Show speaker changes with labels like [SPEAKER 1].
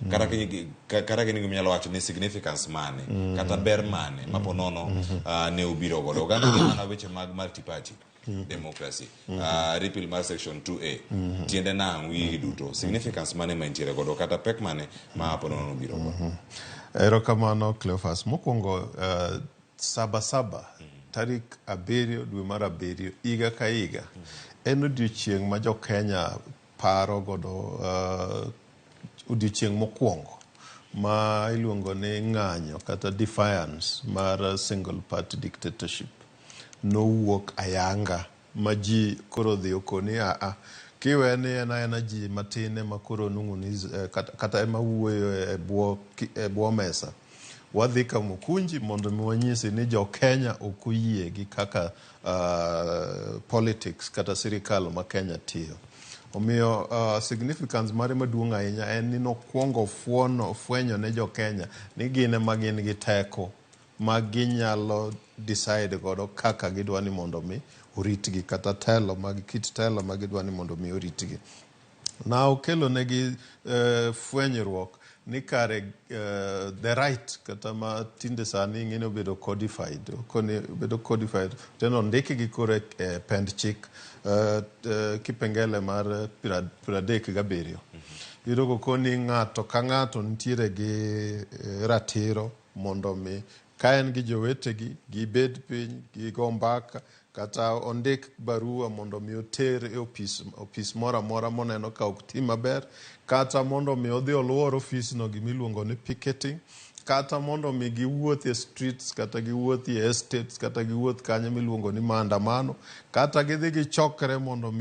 [SPEAKER 1] Kata kata gin gima inyalo wacho ni significance mane kata ber mane ma ponono ne ubiro godo. Oganda gi mana weche mag multi-party democracy, repeal mar section 2A, tiende nang'o gigi duto, significance mane ma intiere godo kata pek mane ma ponono obiro godo?
[SPEAKER 2] Erokamano, Cleophas. Mokwongo, Saba Saba, tarik 7 dwe mar 7 higa ka higa, en odiochieng' ma jo Kenya paro godo odiochieng' mokwongo ma iluongo ni ng'anyo kata defiance mar single party dictatorship nowuok ayanga ma ji koro odhi okoni aa kiwe ni en aena ji matin ema koro nung'uniz kata ema wuoyo e bwo mesa. Wadhi Kamukunji mondo mi wanyisi ni jo Kenya ok oyie gi kaka politics kata sirikal ma Kenya tiyo. Omiyo significance mare maduong' ahinya en ni nokwongo fuono fwenyo ne jo Kenya ni gin ema gin gi teko ma ginyalo decide godo kaka gidwa ni mondo mi oritgi kata telo mag kit telo ma gidwa ni mondo mi oritgi. Na okelo negi fwenyruok ni kare the right kata ma tinde sani ing'eni obedo codified, okoni obedo codified teno ondikgi koro e pend chik, kipengele mar 37. Iyudo kokoni ng'ato ka ng'ato nitiere gi ratiro mondo mi ka en gi jowetegi gibed piny gigo mbaka kata ondik barua mondo mi oter e opis moro amora moneno ka ok ti maber, kata mondo mi odhi oluor ofisno, gimiluongo ni picketing, kata mondo mi giwuoth e streets kata giwuoth e estates kata giwuoth kanyo miluongo ni maandamano kata gidhi gichokre mondo mi